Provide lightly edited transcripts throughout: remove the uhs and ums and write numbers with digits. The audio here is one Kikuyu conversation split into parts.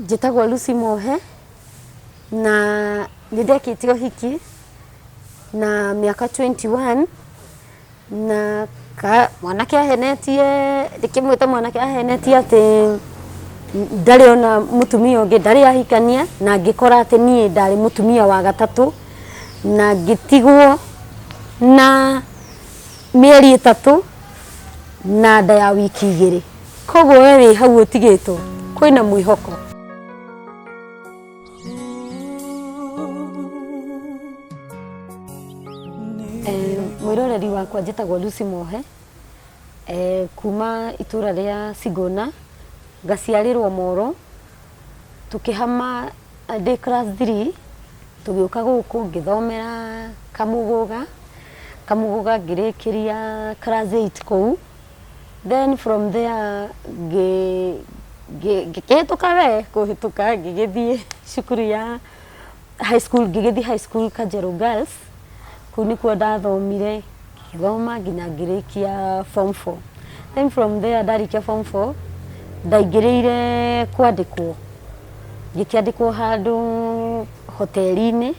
Njĩtagwo Lucy Mohe na nĩ ndekĩte ũhiki na mĩaka 21 na mwanake ahenetie, ndĩkĩmwĩte mwanake ahenetie atĩ ndarĩ ona mũtumia ũngĩ, ndarĩ ahikania na ngĩkora atĩ niĩ ndarĩ mũtumia wa gatatũ na ngĩtigwo na mĩeri 3 na nda ya wiki 2. Koguo we wĩ hau ũtigĩtwo kwĩna mwĩhoko. Mwĩroreri wakwa njĩtagwo Lucy Mohe, kuma itũra rĩa Sigona, ngaciarĩrwo Moro, tũkĩhama ndĩ class 3 tũgĩũka gũkũ ngĩthomera Kamũgũga, Kamũgũga ngĩrĩkĩria class 8 kũu. Then from there ngĩkĩhĩtũka we kũhĩtũka ngĩgĩthiĩ cukuru ya high school, ngĩgĩthiĩ high school Kajerũ Girls, kũu nĩkuo ndathomire, ngĩthoma nginya ngĩrĩkia form four. Then from there ndarĩkia form four, ndaingĩrĩire kwandĩkwo, ngĩkĩandĩkwo handũ hoteri-inĩ,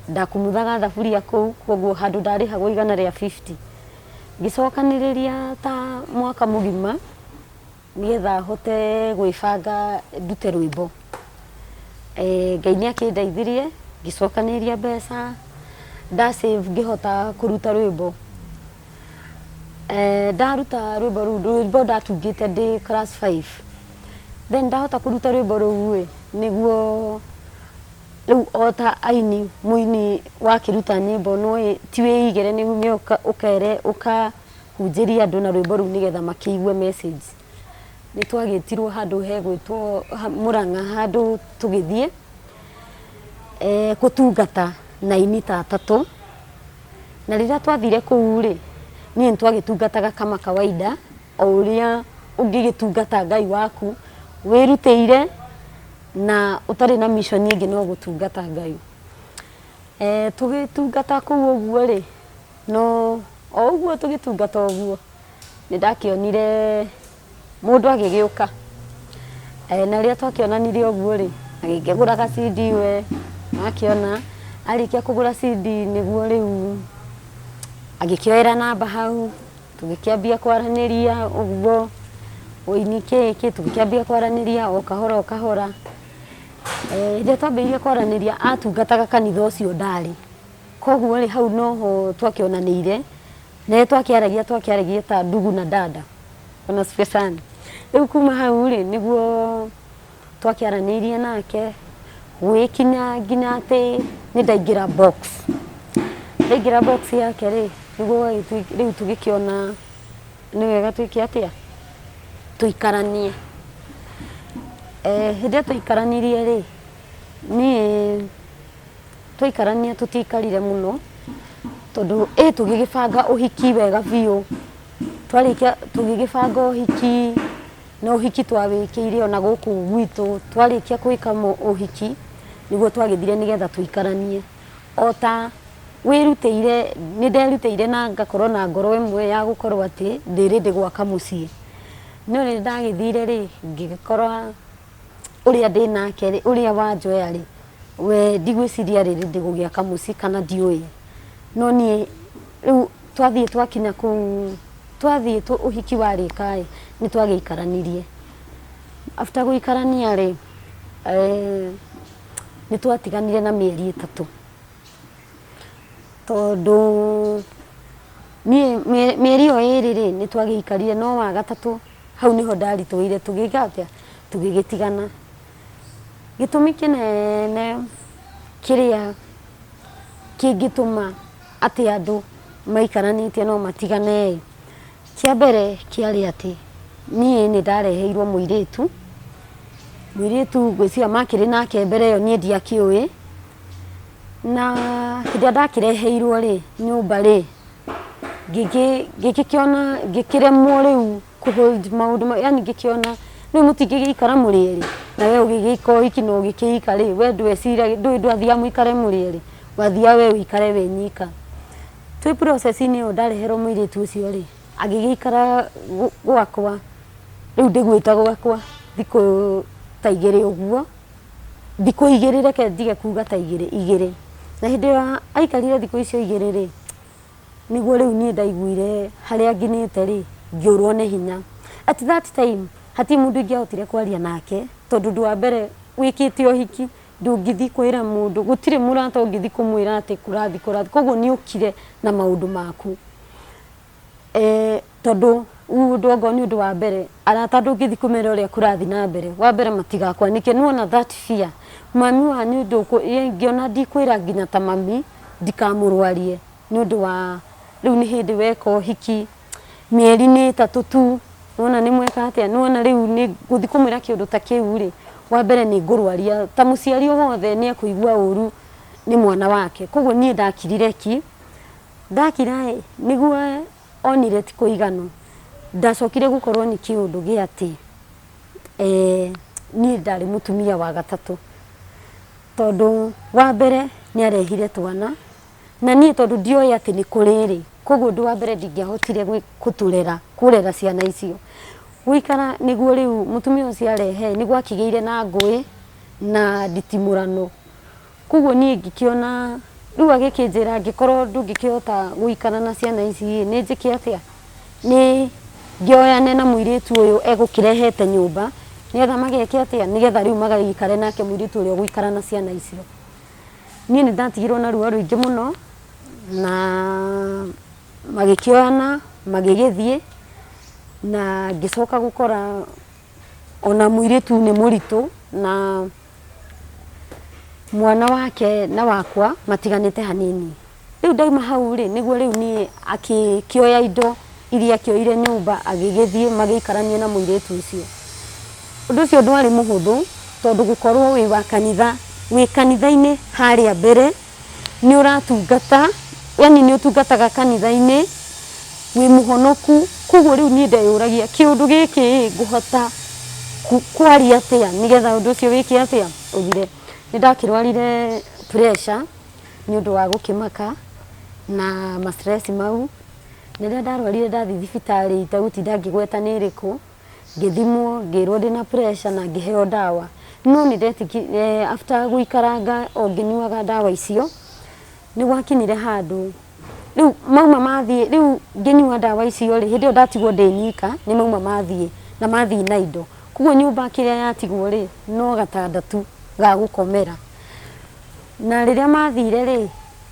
ndakumuthaga thaburia kũu, koguo handũ ndarĩhagwo 150. Ngĩcokanĩrĩria ta mwaka mũgima nĩgetha hote gwĩbanga ndute rwĩmbo. Ngai nĩ akĩndeithirie ngĩcokanĩrĩria mbeca, nda save ngĩhota kũruta rwĩmbo. Ndaruta rwĩmbo rũu, rwĩmbo ndatungĩte ndĩ class five. Then ndahota kũruta rwĩmbo rũu ĩ, nĩguo rĩu o ta aini, mũini wakĩruta nyĩmbo no ti wĩigĩre nĩ ume ũkere ũkahunjĩrie andũ na rwĩmbo rũu nĩgetha makĩigue message. Nĩ twagĩtirwo handũ hegwĩtwo Mũrang'a handũ tũgĩthiĩ gũtungata na aini ta atatũ. Na rĩrĩa twathire kũu rĩ, niĩ nĩ twagĩtungataga kama kawaida o ũrĩa ũngĩgĩtungata Ngai waku wĩrutĩire na ũtarĩ na mission ĩngĩ no gũtungata Ngai. Tũgĩtungata kũu ũguo rĩ, no o ũguo tũgĩtungata ũguo, nĩ ndakĩonire mũndũ agĩgĩũka. Na rĩrĩa twakĩonanire ũguo rĩ, agĩkĩgũra ga CD we, wakĩona, arĩkia kũgũra CD nĩguo rĩu agĩkĩoera namba hau, tũgĩkĩambia kwaranĩria ũguo, ũini kĩ kĩ, tũgĩkĩambia kwaranĩria o kahora o kahora. Rĩrĩa twambĩrĩirie kwaranĩria atungataga kanitha ũcio ndarĩ, koguo rĩ hau noho twakĩonanĩire, na rĩrĩa twakĩaragia twakĩaragia ta ndugu na dada, Bwana asifiwe sana. Rĩu kuma hau rĩ nĩguo twakĩaranĩirie nake, gũgĩkinya nginya atĩ nĩ ndaingĩra box. Ndaingĩra box yake rĩ, nĩguo rĩu tũgĩkĩona nĩ wega twĩke atĩa, tũikaranie. Hĩndĩ ĩrĩa twaikaranirie rĩ, niĩ twaikarania tũtiaikarire mũno, tondũ ĩ tũgĩgĩbanga ũhiki wega biũ, twarĩkia tũgĩgĩbanga ũhiki, na ũhiki twawĩkĩire ona gũkũ gwitũ, twarĩkia gwĩka ũhiki, nĩguo twagĩthire nĩgetha tũikaranie. O ta wĩrutĩire, nĩ nderutĩire na ngakorwo na ngoro ĩmwe ya gũkorwo atĩ ndĩ ready gwaka mũciĩ. No rĩrĩa ndagĩthire rĩ, ngĩgĩkora ũrĩa ndĩnake rĩ, ũrĩa wanjoya rĩ, we ndigwĩciria arĩ ready gũgĩaka mũciĩ kana ndiũĩ. No niĩ rĩu twathiĩ twakinya kũu, twathiĩ ũhiki warĩka ĩ, nĩ twagĩikaranirie. After gũikarania rĩ, nĩ twatiganire na mĩeri 3 tondũ niĩ mĩeri ĩyo 2 rĩ, nĩ twagĩikarire no wa gatatũ hau nĩho ndaritũhĩire tũgĩka atĩa, tũgĩgĩtigana. Gĩtũmi kĩnene kĩrĩa kĩngĩtũma atĩ andũ maikaranĩtie no matigane ĩ, kĩa mbere kĩarĩ atĩ niĩ nĩ ndareheirwo mũirĩtu, mũirĩtu ngwĩciria makĩrĩ nake mbere ĩyo niĩ ndiakĩũĩ, na hĩndĩ ĩrĩa ndakĩreheirwo rĩ, nyũmba rĩ, ngĩgĩkĩona ngĩkĩremwo rĩu kũ hold maũndũ mau, yaani ngĩkĩona rĩu mũtingĩgĩikara mũrĩ erĩ, na we ũgĩgĩka ũhiki na ũgĩkĩhika rĩ, we ndweciragia ndũĩ ndwathiaga mũikare mũrĩ erĩ, wathiaga we ũikare wĩ nyika. Twĩ process inĩ ĩyo ndareherwo mũirĩtu ũcio rĩ, agĩgĩikara gwakwa, rĩu ndĩgwĩta gwakwa thikũ ta igĩrĩ ũguo, thikũ igĩrĩ reke ndige kuga ta igĩrĩ, igĩrĩ. Na hĩndĩ ĩrĩa aikarire thikũ icio igĩrĩ rĩ, nĩguo rĩu niĩ ndaiguire harĩa nginyĩte rĩ, ngĩũrwo nĩ hinya. At that time hatirĩ mũndũ ingĩahotire kwaria nake, tondũ ũndũ wa mbere wĩkĩte ũhiki ndũngĩthiĩ kwĩra mũndũ, gũtirĩ mũrata ũngĩthiĩ kũmwĩra atĩ kũrathiĩ kũrathiĩ, koguo nĩ ũkire na maũndũ maku. Tondũ ũndũ okorwo nĩ ũndũ wa mbere, arata ndũngĩthiĩ kũmera ũrĩa kũrathiĩ na mbere, wa mbere matigakwanĩke, nĩ wona that fear, mami wanyu ngĩona ndikwĩra nginya ta mami ndikamũrwarie nĩ ũndũ wa rĩu nĩ hĩndĩ weka ũhiki, mĩeri nĩ ĩtatũ tu, nĩ wona nĩ mweka atĩa, nĩ wona rĩu gũthiĩ kũmwĩra kĩũndũ ta kĩu rĩ, wa mbere nĩ ngũrwaria, ta mũciari o wothe nĩ ekũigua ũru nĩ mwana wake, koguo niĩ ndakirire ki. Ndakira ĩ, nĩguo onire ti kũiganu, ndacokire gũkorwo nĩ kĩũndũ gĩa atĩ niĩ ndarĩ mũtumia wa gatatũ. Tondũ wa mbere nĩ arehire twana, na niĩ tondũ ndioĩ atĩ nĩ kũrĩ rĩ, koguo ũndũ wa mbere ndingĩahotire gũtũrera, kũrera ciana icio. Gũikara nĩguo rĩu mũtumia ũcio arehe nĩ gwakĩgĩire na ngũĩ na nditimũrano. Koguo niĩ ngĩkĩona, rĩu agĩkĩnjĩra angĩkorwo ndũngĩkĩhota gũikara na ciana ici ĩ, nĩ njĩke atĩa? Nĩ ngĩoyane na mũirĩtu ũyũ egũkĩrehete nyũmba, nĩgetha mageke atĩa? Nĩgetha rĩu magagĩikare nake mũirĩtu ũrĩa ũgũikara na ciana icio. Niĩ nĩ ndatigirwo na ruo rũingĩ mũno, na magĩkĩoyana, magĩgĩthiĩ, na ngĩcoka gũkora ona mũirĩtu nĩ mũritũ, na mwana wake na wakwa matiganĩte hanini. Rĩu ndauma hau rĩ, nĩguo rĩu niĩ akĩoya indo iria akĩoire nyũmba agĩgĩthiĩ magĩikarania na mũirĩtu ũcio. Ũndũ ũcio ndwarĩ mũhũthũ tondũ gũkorwo wĩ wa kanitha, wĩ kanitha-inĩ harĩa mbere, nĩ ũratungata, yaani nĩ ũtungataga kanitha-inĩ, wĩ mũhonoku, koguo rĩu niĩ ndeyũragia kĩũndũ gĩkĩ ĩ, ngũhota kwaria atĩa nĩgetha ũndũ ũcio wĩke atĩa, ũthire. Nĩ ndakĩrwarire pressure nĩ ũndũ wa gũkĩmaka na ma stress mau, rĩrĩa ndarwarire ndathiĩ thibitarĩ itegũtinda ngĩgweta nĩ ĩrĩkũ, Ngĩthimwo ngĩrwo ndĩna pressure na ngĩheo ndawa. No nĩ ndetĩkire after gũikaranga o ngĩnyuaga ndawa icio, nĩ gwakinyire handũ, rĩu mauma mathiĩ, rĩu ngĩnyua ndawa icio rĩ, hĩndĩ ĩyo ndatigwo ndĩ nyika, nĩ mauma mathiĩ na mathiĩ na indo. Koguo nyũmba kĩrĩa yatigwo rĩ, no gatanda tu ga gũkomera. Na rĩrĩa mathire rĩ,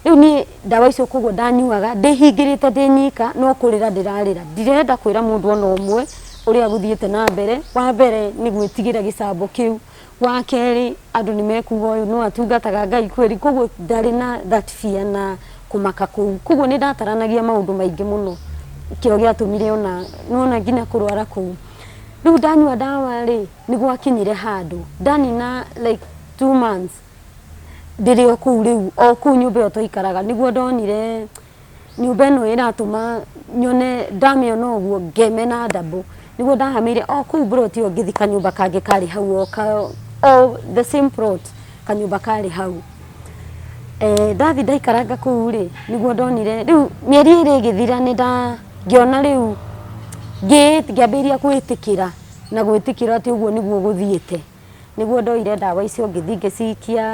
rĩu niĩ ndawa icio koguo ndanyuaga ndĩhingĩrĩte ndĩ nyika no kũrĩra ndĩrarĩra. Ndirenda kwĩra mũndũ ona ũmwe ũrĩa gũthiĩte na mbere. Wa mbere nĩ gwĩtigĩra gĩcambo kĩu, wa kerĩ andũ nĩ mekuga ũyũ no atungataga Ngai kweli, koguo ndarĩ na that fear na kũmaka kũu. Koguo nĩ ndataranagia maũndũ maingĩ mũno nĩkĩo gĩatũmire ona nĩwona nginya kũrwara kũu. Rĩu ndanyua ndawa rĩ, nĩ gwakinyire handũ ndanina like 2 months ndĩrĩ o kũu rĩu o kũu nyũmba ĩyo twaikaraga nĩguo ndonire nyũmba ĩno ĩratũma nyone ndamĩona ũguo ngemena ndabũ nĩguo ndahamĩire o kũu plot ĩyo ngĩthiĩ kanyũmba kangĩ karĩ hau o ka o the same plot kanyũmba karĩ hau. Ndathiĩ ndaikaranga kũu rĩ nĩguo ndonire rĩu mĩeri ĩrĩ ĩgĩthira nĩ nda ngĩona rĩu ngĩambĩrĩria gwĩtĩkĩra na gwĩtĩkĩra atĩ ũguo nĩguo gũthiĩte. Nĩguo ndoire ndawa icio ngĩthiĩ ngĩcikia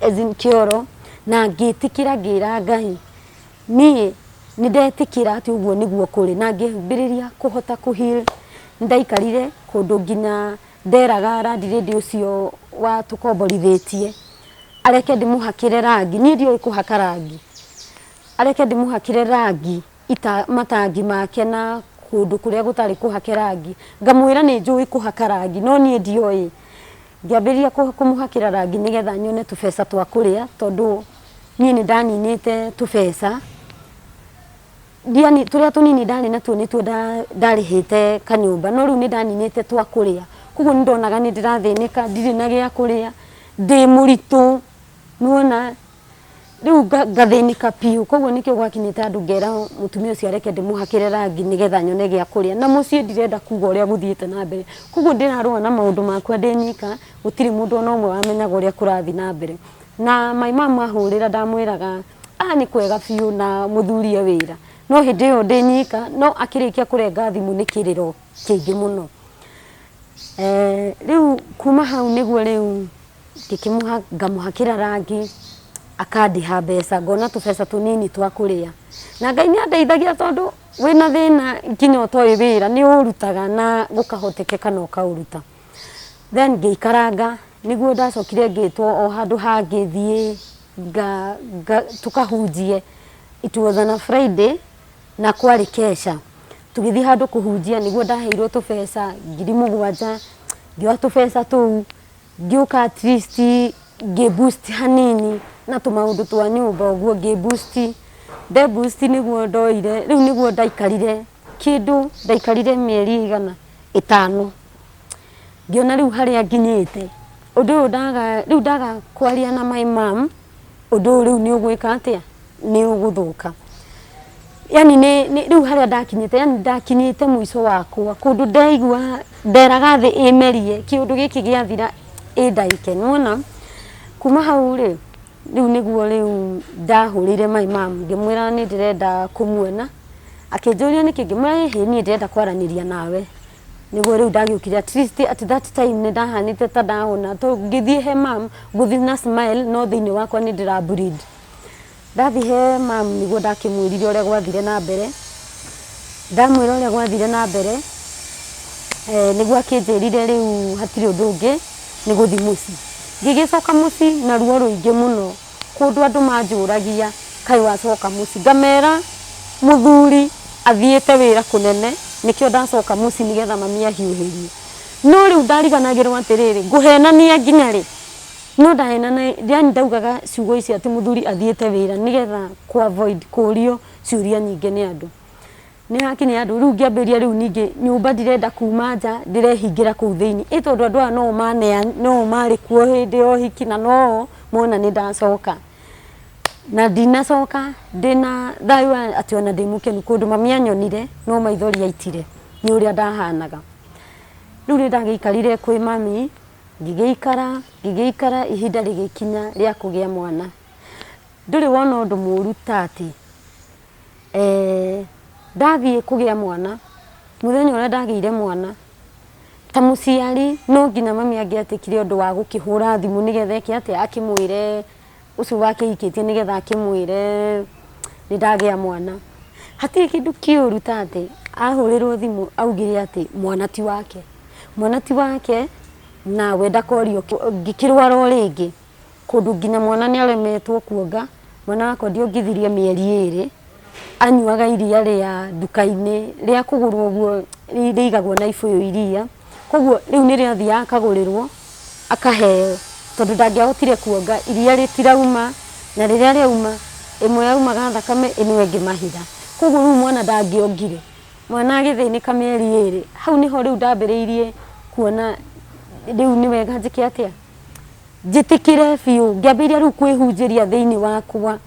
as in kĩoro na ngĩtĩkĩra ngĩra Ngai niĩ nĩ ndetĩkĩra atĩ ũguo nĩguo kũrĩ na ngĩambĩrĩria kũhota kũ heal. Nĩ ndaikarire kũndũ nginya nderaga landlady ũcio watũkomborithĩtie areke ndĩmũhakĩre rangi, niĩ ndiũĩ kũhaka rangi, areke ndĩmũhakĩre rangi. ita matangi make na kũndũ kũrĩa gũtarĩ kũhake rangi, ngamwĩra nĩ njũĩ kũhaka rangi no niĩ ndioĩ, ngĩambĩrĩria kũmũhakĩra rangi nĩgetha nyone tũbeca twa kũrĩa tondũ niĩ nĩ ndaninĩte tũbeca, tũrĩa tũnini ndarĩ natuo nĩtuo ndarĩhĩte kanyũmba no rĩu nĩ ndaninĩte twa kũrĩa, koguo nĩ ndonaga nĩ ndĩrathĩnĩka ndirĩ na gĩa kũrĩa, ndĩ mũritũ, nĩ wona. Rĩu ngathĩnĩka biũ koguo nĩkĩo gwakinyĩte handũ ngera mũtumia ũcio areke ndĩmũhakĩre rangi nĩgetha nyone gĩa kũrĩa. Na mũciĩ ndirenda kuga ũrĩa gũthiĩte na mbere. Koguo ndĩrarũa na maũndũ makwa ndĩ nyika, gũtirĩ mũndũ ona ũmwe wamenyaga ũrĩa kũrathiĩ na mbere. Na my mum ahũrĩra ndamwĩraga ah nĩ kwega biũ na mũthuri e wĩra. No hĩndĩ ĩyo ndĩ nyika, no akĩrĩkia kũrenga thimũ nĩ kĩrĩro kĩingĩ mũno. Rĩu kuma hau nĩguo rĩu ngĩkĩmũha ngamũhakĩra rangi akandĩha mbeca ngona tũbeca tũnini twa kũrĩa. Na Ngai nĩ andeithagia tondũ wĩna thĩna nginya ũtoĩ wĩra nĩ ũrutaga na gũkahotekeka na ũkaũruta. Then ngĩikaranga nĩguo ndacokire ngĩtwo o handũ hangĩ thiĩ tũkahunjie. It was on a Friday na kwarĩ kesha. Tũgĩthiĩ handũ kũhunjia nĩguo ndaheirwo tũbeca 7,000, ngĩoya tũbeca tũu ngĩũka at least ngĩ boost hanini na tũmaũndũ twa nyũmba ũguo ngĩ boost. Nde boost nĩguo ndoire, rĩu nĩguo ndaikarire kĩndũ ndaikarire mĩeri ĩigana 5. Ngĩona rĩu harĩa nginyĩte, ũndũ ũyũ ndaga rĩu ndaga kwaria na my mom, ũndũ ũyũ rĩu nĩ ũgwĩka atĩa, nĩ ũgũthũka. Yani nĩ rĩu harĩa ndakinyĩte, yani ndakinyĩte mũico wakwa, kũndũ ndaigua nderaga thĩ ĩmerie, kĩũndũ gĩkĩ gĩathira ĩndaĩke, nĩ wona? Kuma hau rĩ, rĩu nĩguo rĩu ndahũrĩire my mom ngĩmwĩra nĩ ndĩrenda kũmuona, akĩnjũria nĩkĩ, ngĩmwĩra ĩhĩ niĩ ndĩrenda kwaranĩria nawe. Nĩguo rĩu ndagĩũkire at least at that time nĩ ndahanĩte ta ndahona, tondũ ngĩthiĩ he mum ngũthiĩ na smile no thĩinĩ wakwa nĩ ndĩra bleed. Ndathiĩ he mum nĩguo ndakĩmwĩrire ũrĩa gwathire na mbere, ndamwĩra ũrĩa gwathire na mbere, nĩguo akĩnjĩrire rĩu hatirĩ ũndũ ũngĩ nĩ gũthiĩ mũciĩ. Ngĩgĩcoka mũciĩ na ruo rũingĩ mũno. Kũndũ andũ manjũragia kaĩ wacoka mũciĩ, ngamera mũthuri athiĩte wĩra kũnene nĩkĩo ndacoka mũciĩ nĩgetha mami ahiũhĩrie. No rĩu ndariganagĩrwo atĩrĩrĩ, ngũhenania nginya rĩ? No ndahenanagia, yaani ndaugaga ciugo icio atĩ mũthuri athiĩte wĩra nĩgetha kũ avoid kũrio ciũria nyingĩ nĩ andũ. Nĩ hakinya handũ rĩu ngĩambĩrĩria rĩu ningĩ nyũmba ndirenda kuma nja ndĩrehingĩra kũu thĩinĩ ĩ tondũ andũ aya no o no o marĩ kuo hĩndĩ ya ũhiki na no o mona nĩ ndacoka. Na ndinacoka ndĩna thayũ atĩ ona ndĩ mũkenu kũndũ mami anyonire no maithori aitire nĩ ũrĩa ndahanaga. Rĩu nĩ ndagĩikarire kwĩ mami ngĩgĩikara ngĩgĩikara ihinda rĩgĩkinya rĩa kũgĩa mwana. Ndũrĩ wona ũndũ mũru ta atĩ Ndathiĩ kũgĩa mwana, mũthenya ũrĩa ndagĩire mwana, ta mũciari no nginya mami angĩetĩkire ũndũ wa gũkĩhũra thimũ nĩgetha eke atĩa, akĩmwĩre ũcio wakĩhikĩtie nĩgetha akĩmwĩre nĩ ndagĩa mwana. Hatirĩ kĩndũ kĩũru ta atĩ ahũrĩrwo thimũ augire atĩ mwana ti wake. Mwana ti wake na we ndakorio, ngĩkĩrwara o rĩngĩ. Kũndũ nginya mwana nĩ aremetwo kuonga, mwana wakwa ndiongithirie mĩeri 2, anyuaga iria rĩa nduka-inĩ, rĩa kũgũrwo ũguo rĩigagwo na ibũyũ iria, koguo rĩu nĩ rĩathiaga akagũrĩrwo akaheo, tondũ ndangĩahotire kuonga, iria rĩtirauma, na rĩrĩa rĩauma, ĩmwe yaumaga thakame ĩno ĩngĩ mahira, koguo rĩu mwana ndangĩongire, mwana agĩthĩnĩka mĩeri 2, hau nĩho rĩu ndambĩrĩirie kuona rĩu nĩ wega njĩke atĩa. Njĩtĩkĩre biũ, ngĩambĩrĩria rĩu kwĩhunjĩria thĩinĩ wakwa,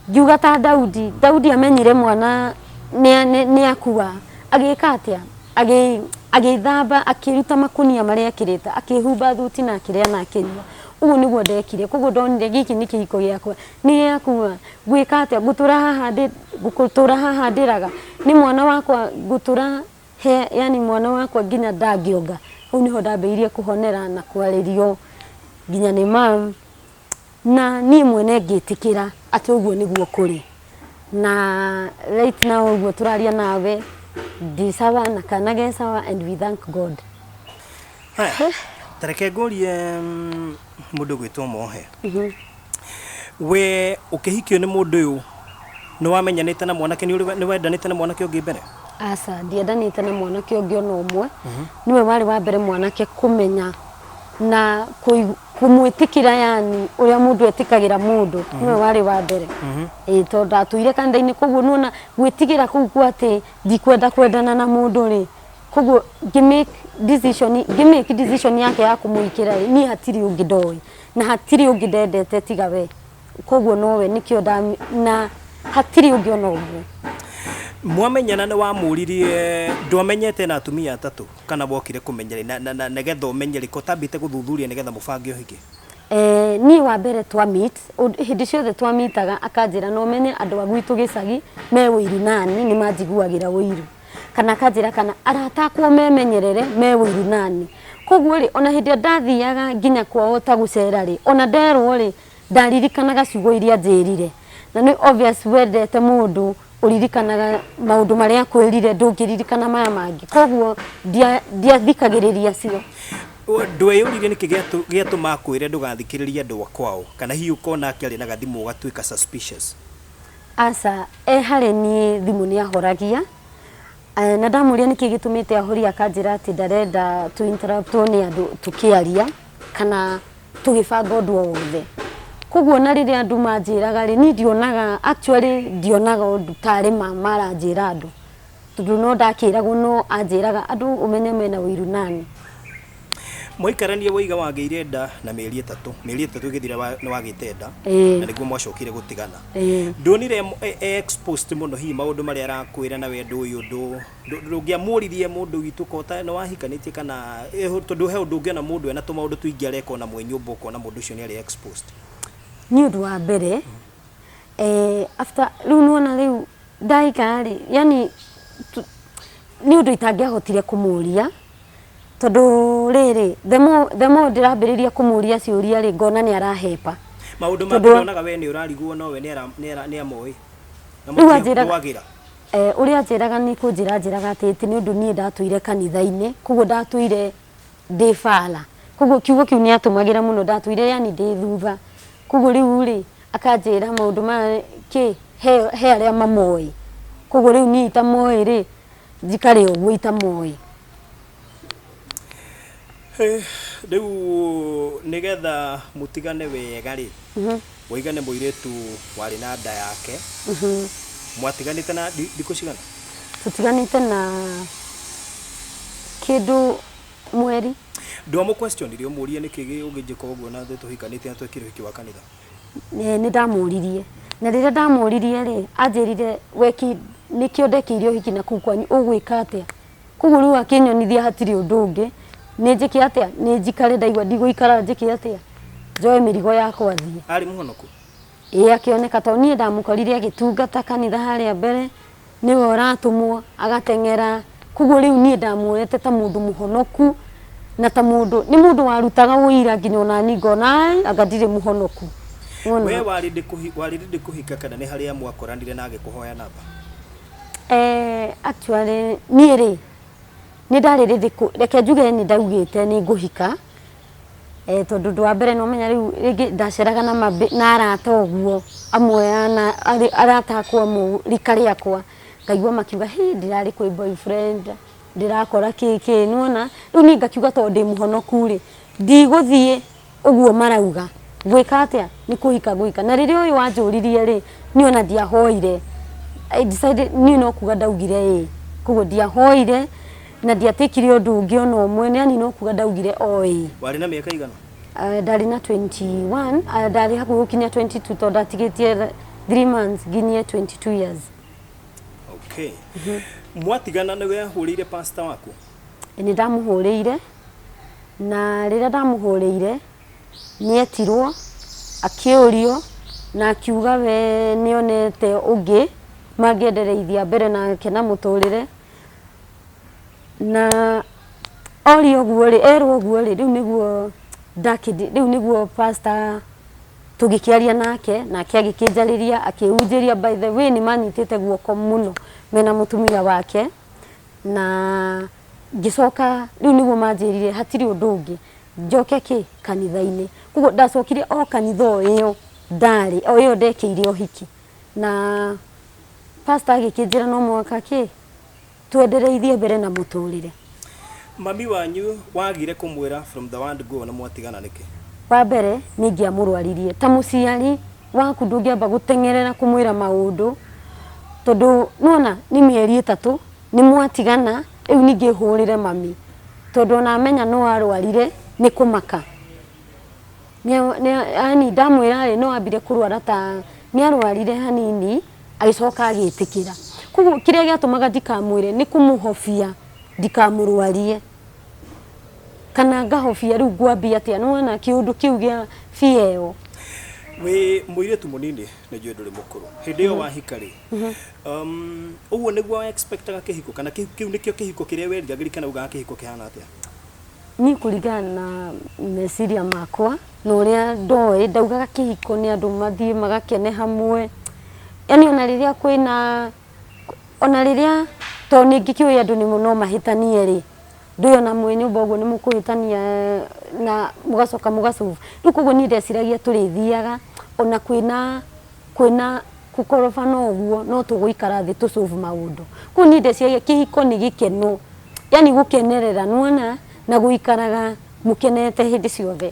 ngiuga ta Daudi, Daudi amenyire mwana nĩ akua, agĩka atĩa? Agĩthamba, akĩruta makũnia marĩa ekĩrĩte, akĩhumba thuti na akĩrĩa na akĩnyua. Ũguo nĩguo ndekire, koguo ndonire gĩkĩ nĩ kĩhiko gĩakwa, nĩ gĩakua, ngwĩka atĩa? Ngũtũra haha ndĩraga? Nĩ mwana wakwa ngũtũra He, yani mwana wakwa nginya ndangĩonga. Hau nĩho ndambĩrĩirie kũhonera na kwarĩrio nginya nĩ mam, na niĩ mwene ngĩtĩkĩra atĩ ũguo nĩguo kũrĩ. Na right now ũguo tũraria nawe ndĩ sawa na kana ge sawa and we thank God. Haya, ta reke ngũrie mũndũ ũgwĩtwo Mohe. We ũkĩhikio nĩ mũndũ ũyũ nĩ wamenyanĩte na mwanake nĩ wendanĩte na mwanake ũngĩ mbere? Aca, ndiendanĩte na mwanake ũngĩ ona ũmwe. Nĩwe warĩ wa mbere mwanake kũmenya na kũmwĩtĩkĩra yani ũrĩa mũndũ etĩkagĩra mũndũ, nĩwe warĩ wa mbere. Ĩĩ tondũ ndatũire kanitha-inĩ koguo nĩwona gwĩtigĩra kũu kwa atĩ ndikwenda kwendana na mũndũ rĩ, koguo ngĩ make decision, ngĩ make decision yake ya kũmũhikĩra rĩ, niĩ hatirĩ ũngĩ ndoĩ. Na hatirĩ ũngĩ ndendete tiga we, koguo nowe nĩkĩo nda na hatirĩ ũngĩ ona ũmwe. Mwamenyana nĩ wamũririe ndwamenyete ena atumia atatũ kana wokire kũmenya rĩ na, na, nĩgetha ũmenye rĩ ko ũtambĩte gũthuthuria nĩgetha mũbange ũhiki? Eh, niĩ wa mbere twa meet, hĩndĩ ciothe twa meetaga akanjĩra no menye andũ a gwitũ gĩcagi me ũiru nani nĩ manjiguagĩra ũiru. Kana akanjĩra kana arata akwa memenyerere me ũiru nani. Koguo rĩ, ona hĩndĩ ĩrĩa ndathiaga nginya kwao ta gũcera rĩ, ona nderwo rĩ, ndaririkanaga ciugo iria anjĩrire. Na nĩ obvious wendete mũndũ ũririkanaga maũndũ marĩa akwĩrire, ndũngĩririkana maya mangĩ. Koguo ndiathikagĩrĩria cio. Ndweyũririe nĩkĩ gĩatũma akwĩre ndũgathikĩrĩrie andũ a kwao? Kana hihi ũkona akĩaria na gathimũ ũgatuĩka suspicious? Aca, e harĩ niĩ thimũ nĩ ahoragia. Na ndamũria nĩkĩ gĩtũmĩte ahorie akanjĩra atĩ ndarenda tũ interrupt wo nĩ andũ tũkĩaria kana tũgĩbanga ũndũ o wothe. Koguo na rĩrĩa andũ manjĩraga rĩ, niĩ ndionaga actually ndionaga ũndũ tarĩ ma maranjĩra andũ. Tondũ no ndakĩragwo no anjĩraga andũ ũmenye mena ũiru nani. Mwaikarania woiga wagĩire nda na mĩeri ĩtatũ, mĩeri ĩtatũ ĩgĩthira nĩ wagĩte nda na nĩguo mwacokire gũtigana. Nduonire e exposed mũno hihi maũndũ marĩa arakwĩra na we ndũĩ ũndũ, ndũngĩamũririe mũndũ witũ ko nĩ wahikanĩtie kana, tondũ he ũndũ ũngĩona mũndũ ena tũmaũndũ tũingĩ areka ona mwĩ nyũmba ũkona mũndũ ũcio nĩ arĩ exposed. Niĩ ũndũ wa mbere, after rĩu nĩwona rĩu ndahika rĩ, yani nĩ ũndũ itangĩahotire kũmũria, tondũ rĩrĩ, the more ndĩrambĩrĩria kũmũria ciũria rĩ, ngona nĩ arahepa. Maũndũ make ndonaga we nĩ ũrarigwo no we nĩ amoĩ na mũtiarũagĩra. Ũrĩa anjĩraga nĩ kũnjĩra anjĩraga atĩ nĩ ũndũ niĩ ndatũire kanitha-inĩ, koguo ndatũire ndĩ bara, koguo kiugo kĩu nĩ atũmagĩra mũno, ndatũire yani ndĩ thutha, koguo rĩu rĩ, akanjĩra maũndũ maya kĩ, he arĩa mamoĩ, koguo rĩu niĩ itamoĩ rĩ, njikare ũguo itamoĩ. Rĩu nĩgetha mũtigane wega rĩ, waiga nĩ mũirĩtu warĩ na nda yake, mwatiganĩte na thikũ cigana? Tũtiganĩte na kĩndũ mweri. Ndwamũ question ire ũmũrie nĩkĩ ũngĩnjĩka ũguo na tũhikanĩtie na twekire ũhiki wa kanitha? Nĩ ndamũririe, na rĩrĩa ndamũririe rĩ, anjĩrire weki nĩkĩo ndekĩire ũhiki na kũu kwanyu ũgwĩka atĩa? Koguo rĩu akĩnyonithia hatirĩ ũndũ ũngĩ, nĩ njĩke atĩa? Nĩ njikare ndaigua ndigũikara njĩke atĩa? Njoe mĩrigo yakwa thiĩ. Arĩ mũhonoku? Ĩĩ akĩoneka tondũ niĩ ndamũkorire agĩtungata kanitha harĩa mbere, nĩwe ũratũmwo agateng'era, koguo rĩu niĩ ndamuonete ta mũndũ mũhonoku na ta mũndũ, nĩ mũndũ warutaga ũira nginya ona niĩ ngona ai anga ndirĩ mũhonoku. Wona? We warĩ ready kũhika kana nĩ harĩa mwakoranire na agĩkũhoya namba? Actually niĩ rĩ, nĩ ndarĩ ready, reke njuge nĩ ndaugĩte nĩ ngũhika, tondũ ũndũ wa mbere nĩ wamenya rĩu rĩngĩ ndaceraga na arata ũguo, amwe arata akwa amwe rika rĩakwa, ngaigua makiuga hĩ ndĩrarĩ kwĩ boyfriend, ndĩrakora kĩ kĩ, nĩ wona? Rĩu niĩ ngakiuga tondũ ndĩ mũhonoku rĩ, ndigũthiĩ ũguo marauga, ngwĩka atĩa? Nĩ kũhika ngũhika. Na rĩrĩa ũyũ wanjũririe rĩ, niĩ ona ndiahoire, I decided niĩ no kuga ndaugire ĩĩ, koguo ndiahoire na ndiatĩkire ũndũ ũngĩ ona ũmwe, yani no kuga ndaugire o ĩĩ. Warĩ na mĩaka igana? Ndarĩ na 21, ndarĩ hakuhĩ gũkinya 22 tondũ ndatigĩtie 3 months nginyie 22 years. Okay. Mwatigana nĩ wehũrĩire pastor waku? Nĩ ndamũhũrĩire, na rĩrĩa ndamũhũrĩire nĩ etirwo akĩũrio na akiuga we nĩ onete ũngĩ mangĩendereithia mbere nake na mũtũrĩre, na orio ũguo rĩ, erwo ũguo rĩ, rĩu nĩguo rĩu nĩguo pastor tũgĩkĩaria nake, nake agĩkĩnjarĩria akĩhunjĩria. By the way nĩ manyitĩte guoko mũno mena mũtumia wake, na ngĩcoka rĩu nĩguo manjĩrire hatirĩ ũndũ ũngĩ njoke kĩ kanitha-inĩ. Koguo ndacokire o kanitha o ĩyo ndarĩ, o ĩyo ndekĩire ũhiki, na pastor agĩkĩnjĩra no mũhaka kĩ twendereithie mbere na mũtũrĩre. Mami wanyu wagire kũmwĩra from the word go na mwatigana nĩkĩ? Wa mbere nĩ ingĩamũrwaririe, ta mũciari waku ndũngĩamba gũteng'erera kũmwĩra maũndũ, tondũ nĩwona nĩ mĩeri 3 nĩ mwatigana, rĩu ningĩ hũrĩre mami, tondũ ona amenya no arwarire nĩ kũmaka. Yani ndamwĩra rĩ, no ambire kũrwara ta nĩ arwarire hanini agĩcoka agĩtĩkĩra. Koguo kĩrĩa gĩatũmaga ndikamwĩre nĩ kũmũhobia ndikamũrwarie, kana ngahobia rĩu ngwambia atĩa, nĩwona kĩũndũ kĩu gĩa fear ĩyo. Wĩ mũirĩtu mũnini nĩ njũĩ ndũrĩ mũkũrũ, hĩndĩ ĩyo wahika rĩ, ũguo nĩguo wa expectaga kĩhiko kana kĩu nĩkĩo kĩhiko kĩrĩa weriragĩria kana ugaga kĩhiko kĩhana atĩa? Niĩ kũringana na meciria makwa na ũrĩa ndoĩ, ndaugaga kĩhiko nĩ andũ mathiĩ magakene hamwe, yaani ona rĩrĩa kwĩna, ona rĩrĩa, tondũ nĩ ngĩkĩũĩ andũ no mahĩtanie rĩ, ndũĩ ona mwĩ nyũmba ũguo nĩ mũkũhĩtania na mũgacoka mũga solve. Rĩu koguo niĩ ndeciragia tũrĩthiaga ona kwĩna kwĩna gũkorobana ũguo no tũgũikara thĩ tũ solve maũndũ. Koguo niĩ ndeciragia kĩhiko nĩ gĩkeno, yaani gũkenerera nĩ wona na gũikaraga mũkenete hĩndĩ ciothe.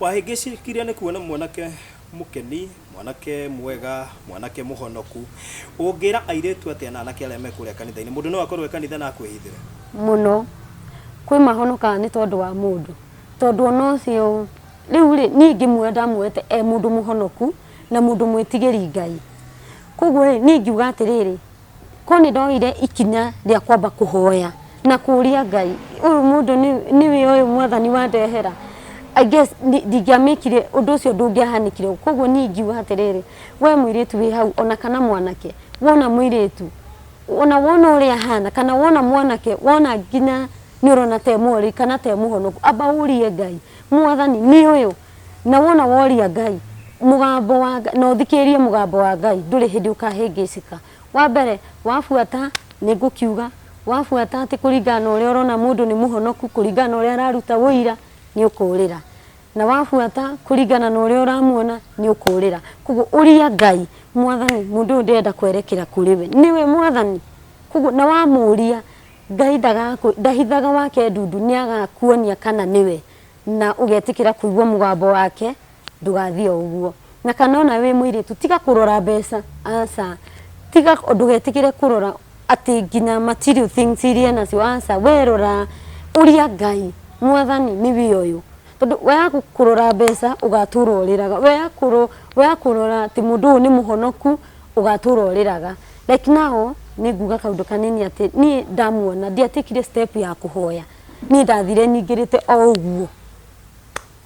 Wahĩngĩcĩkire nĩ kuona mwanake mũkeni, mwanake mwega, mwanake mũhonoku. Ũngĩra airĩtu atĩa na anake arĩa me kũrĩa kanitha-inĩ? Mũndũ no akorwo e kanitha na akwĩhithĩre? Mũno. Kwĩ mahonokaga nĩ tondũ wa mũndũ. Tondũ ona ũcio, rĩu rĩ, niĩ ingĩmuoya ndamuoete e mũndũ mũhonoku na mũndũ mwĩtigĩri Ngai. Koguo rĩ, niĩ ingiuga atĩrĩrĩ, Korwo nĩ ndoire ikinya rĩa kwamba kũhoya na kũria Ngai, ũyũ mũndũ nĩwe ũyũ mwathani wandehera? I guess ndingĩamĩkire ũndũ ũcio ndũngĩahanĩkire. Koguo niĩ ingiuga atĩrĩrĩ, we mũirĩtu wĩ hau ona kana mwanake, wona mũirĩtu, ona wona ũrĩa ahana kana wona mwanake, wona nginya nĩ ũrona ta e mworĩ kana ta e mũhonoku, amba ũrie Ngai, mwathani nĩ ũyũ? Na wona woria Ngai, mũgambo wa Ngai, na ũthikĩrĩrie mũgambo wa Ngai, ndũrĩ hĩndĩ ũkahĩngĩcĩka. Wa mbere, wabuata, nĩ ngũkiuga, wabuata atĩ kũringana na ũrĩa ũrona mũndũ nĩ mũhonoku, kũringana na ũrĩa araruta ũira, nĩ ũkũrĩra. Na wabuata kũringana na ũrĩa ũramuona, nĩ ũkũrĩra. Koguo ũria Ngai, Mwathani, mũndũ ũyũ ndĩrenda kwerekera kũrĩ we, nĩwe Mwathani? Koguo na wamũria, Ngai ndahithaga wake ndundu, nĩ agakuonia kana nĩwe. Na ũgetĩkĩra kũigua mũgambo wake, ndũgathiĩ o ũguo. Na kana ona wĩ mũirĩtu, tiga kũrora mbeca, aca. Tiga, ndũgetĩkĩre kũrora atĩ nginya material things iria enacio, aca. We rora, ũria Ngai, Mwathani nĩwe ũyũ. Tondũ waya kũrora mbeca, ũgatũra ũrĩraga. Waya kũrora atĩ mũndũ ũyũ nĩ mũhonoku, ũgatũra ũrĩraga. Like now, nĩ nguga kaũndũ kanini atĩ, niĩ ndamuona, ndiatekire step ya kũhoya. Niĩ ndathire nyingĩrĩte o ũguo.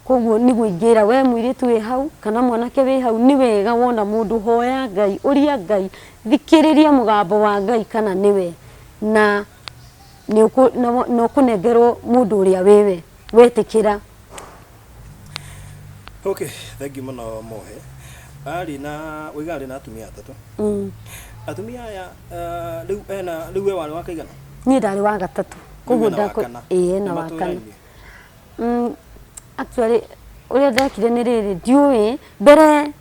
Koguo nĩguo ingĩra we mũirĩtu wĩ hau kana mwanake wĩ hau nĩ wega wona mũndũ hoya Ngai, ũria Ngai, thikĩrĩria mũgambo wa Ngai kana nĩwe na nĩ ũkũnengerwo mũndũ ũrĩa wĩwe wetĩkĩra. Okay, thank you mũno Mohe. Arĩ na ũiga arĩ na atumia atatũ. Atumia aya rĩu ena rĩu we warĩ wa kaigana? Niĩ ndarĩ wa gatatũ. Koguo ndakũ ĩĩ ena wa kana. Actually ũrĩa ndekire nĩ rĩrĩ ndiũĩ mbere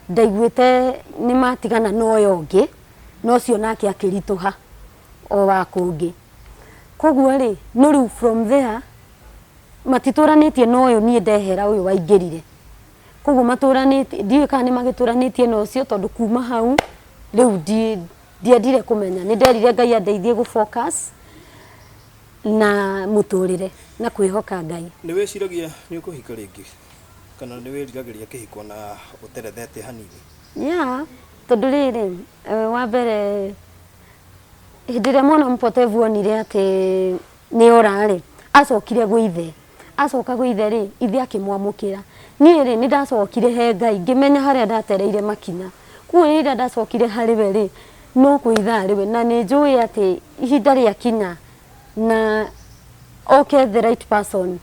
ndaiguĩte nĩ matigana na ũyũ ũngĩ na ũcio nake akĩritũha o wa kũngĩ. Koguo rĩ no rĩu from there matitũranĩtie na ũyũ niĩ ndehera ũyũ waingĩrire. Koguo matũranĩtie ndiũĩ kana nĩ magĩtũranĩtie na ũcio tondũ kuma hau rĩu ndiendire kũmenya. Nĩ nderire Ngai andeithie gũ focus na mũtũrĩre na kwĩhoka Ngai. Nĩ wĩciragia nĩ ũkũhika rĩngĩ kana nĩ wĩriragĩria kĩhiko na ũterethete hanini? Yeah, tondũ rĩrĩ, wa mbere hĩndĩ ĩrĩa mwana mũpotevu onire atĩ nĩ ora rĩ, acokire gwĩ ithe. Acoka gwĩ ithe rĩ, ithe akĩmwamũkĩra. Niĩ rĩ, nĩ ndacokire he Ngai ngĩmenya harĩa ndatereire makinya. Koguo rĩrĩa ndacokire harĩ we rĩ, no kwĩitha arĩ we. Na nĩ njũĩ atĩ ihinda rĩakinya na oke the right person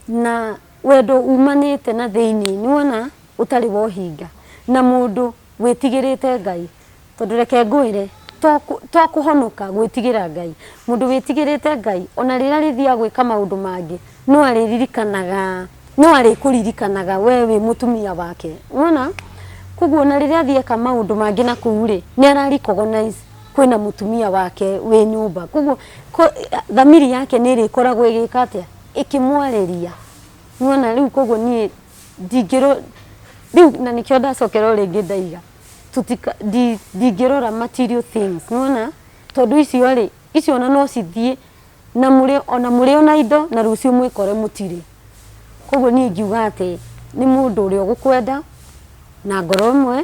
na wendo umanĩte na thĩiniĩ, nĩ wona, ũtarĩ wa ũhinga na mũndũ wĩtigĩrĩte Ngai. Tondũ reke ngwĩre, to kũhonoka gwĩtigĩra Ngai. Mũndũ wĩtigĩrĩte Ngai, ona rĩrĩa arĩthiaga gwĩka maũndũ mangĩ, no arĩririkanaga, no arĩkũririkanaga we wĩ mũtumia wake. Nĩwona? Koguo ona rĩrĩa athiĩ eka maũndũ mangĩ na kũu rĩ, nĩ ara recognize kwĩna mũtumia wake wĩ nyũmba. Koguo thamiri yake nĩ ĩrĩkoragwo ĩgĩka atĩa? Ĩkĩmwarĩria. Nĩwona? Rĩu koguo niĩ ndingĩrwo, rĩu na nĩkĩo ndacokera o rĩngĩ ndaiga. Tũtika ndingĩrora material things nĩwona tondũ icio rĩ icio ona no cithiĩ na mũrĩ ona mũrĩ ona indo na rũciũ mwĩkore mũtirĩ koguo niĩ ingiuga atĩ nĩ mũndũ ũrĩa ũgũkwenda na ngoro ĩmwe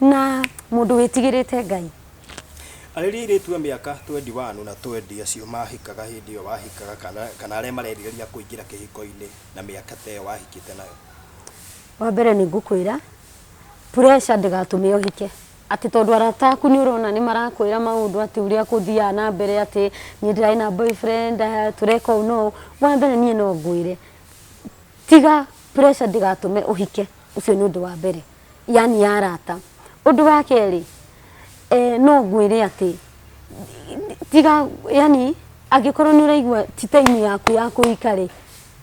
na mũndũ wĩtigĩrĩte Ngai. Arĩria airĩtu a mĩaka twendi wanu na twendi acio mahikaga hĩndĩ ĩyo wahikaga kana, kana arĩa marerirĩria kũingĩra kĩhiko-inĩ na mĩaka ta ĩyo wahikĩte nayo. Wa mbere nĩ ngũkwĩra pressure ndĩgatũme ũhike. Atĩ tondũ arata aku nĩ ũrona nĩ marakwĩra maũndũ atĩ ũrĩa kũthiaga na mbere atĩ niĩ ndĩrarĩ na boyfriend tũreka ũũ na ũũ. Wa mbere niĩ no ngwĩre tiga pressure ndĩgatũme ũhike, ũcio nĩ ũndũ wa mbere, yaani ya arata. Ũndũ wa kerĩ no ngwĩre atĩ tiga yaani angĩkorwo nĩ ũraigua ti time yaku ya kũhika rĩ,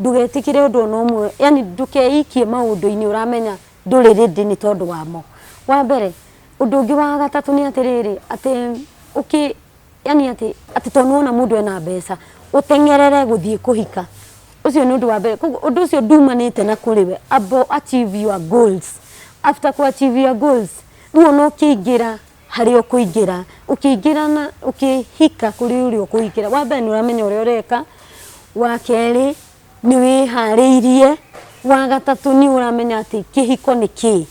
ndũgetĩkĩre ũndũ ona ũmwe, yaani ndũkeikie maũndũ-inĩ ũramenya ndũrĩ ready nĩ tondũ wamo. Wa mbere, ũndũ ũngĩ wa gatatũ nĩ atĩrĩrĩ, atĩ ũkĩ yaani atĩ atĩ tondũ nĩwona mũndũ ena mbeca, ũteng'erere gũthiĩ kũhika, ũcio nĩ ũndũ wa mbere. Koguo ũndũ ũcio ndumanĩte na kũrĩ we, amba ũ achieve your goals, after kũ achieve your goals, rĩu ona ũkĩingĩra harĩa ũkũingĩra, ũkĩingĩra na ũkĩhika kũrĩ ũrĩa ũkũhikĩra, wa mbere nĩ ũramenya ũrĩa ũreka, wa kerĩ nĩ wĩharĩirie, wa gatatũ nĩ ũramenya atĩ kĩhiko nĩ kĩĩ,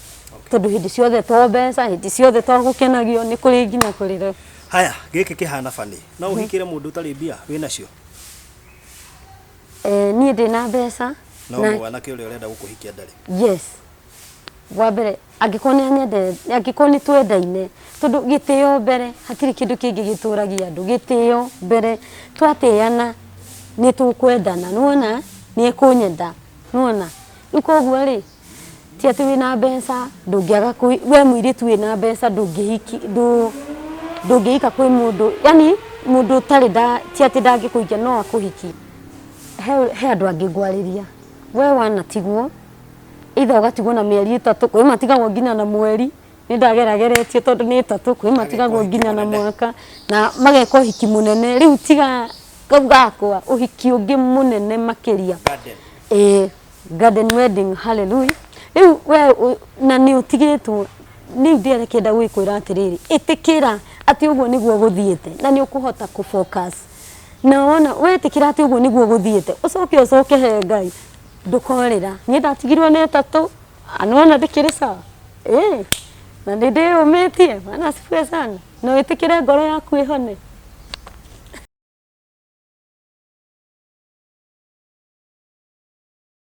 tondũ hĩndĩ ciothe to mbeca, hĩndĩ ciothe to gũkenagio, nĩ kũrĩ nginya kũrĩra. Haya, gĩkĩ kĩhana funny. No ũhikĩre mũndũ ũtarĩ mbia wĩnacio? Eh, niĩ ndĩna mbeca. No mwanake ũrĩa ũrenda gũkũhikia ndarĩ? Yes. Wa mbere angĩkorwo nĩ anyendete, angĩkorwo nĩ twendaine, tondũ gĩtĩo mbere, hatirĩ kĩndũ kĩngĩ gĩtũragia andũ, gĩtĩo mbere, twatĩana nĩ tũkwendana, nĩ wona, nĩ ekũnyenda, nĩ wona, rĩu koguo rĩ, ti atĩ wĩna mbeca ndũngĩaga we mũirĩtu wĩna mbeca ndũngĩhiki ndũngĩhika kwĩ mũndũ, yaani mũndũ ũtarĩ ti atĩ ndangĩkũhikia no akũhikie. He andũ angĩ ngwarĩria, we wanatigwo either ũgatigwo na mĩeri ĩtatũ, kwĩ matigagwo nginya na mweri, nĩ ndagerageretie tondũ nĩ ĩtatũ, kwĩ matigagwo nginya na mwaka, na mageka ũhiki mũnene, rĩu tiga kau gakwa, ũhiki ũngĩ mũnene makĩria. Ĩĩ, garden wedding, hallelujah. Rĩu we na nĩ ũtigĩtwo, rĩu ndĩrekĩenda gũgĩkwĩra atĩrĩrĩ, ĩtĩkĩra atĩ ũguo nĩguo gũthiĩte, na nĩ ũkũhota kũ focus. Na wona wetĩkĩra atĩ ũguo nĩguo gũthiĩte, ũcoke ũcoke he Ngai. Ndũkorĩra. Niĩ ndatigirwo na ĩtatũ, nĩwona ndĩkĩrĩ sawa? Ĩĩ, na nĩ ndĩyũmĩtie. Bwana asifiwe sana. Na wĩtĩkĩre ngoro yaku ĩhone.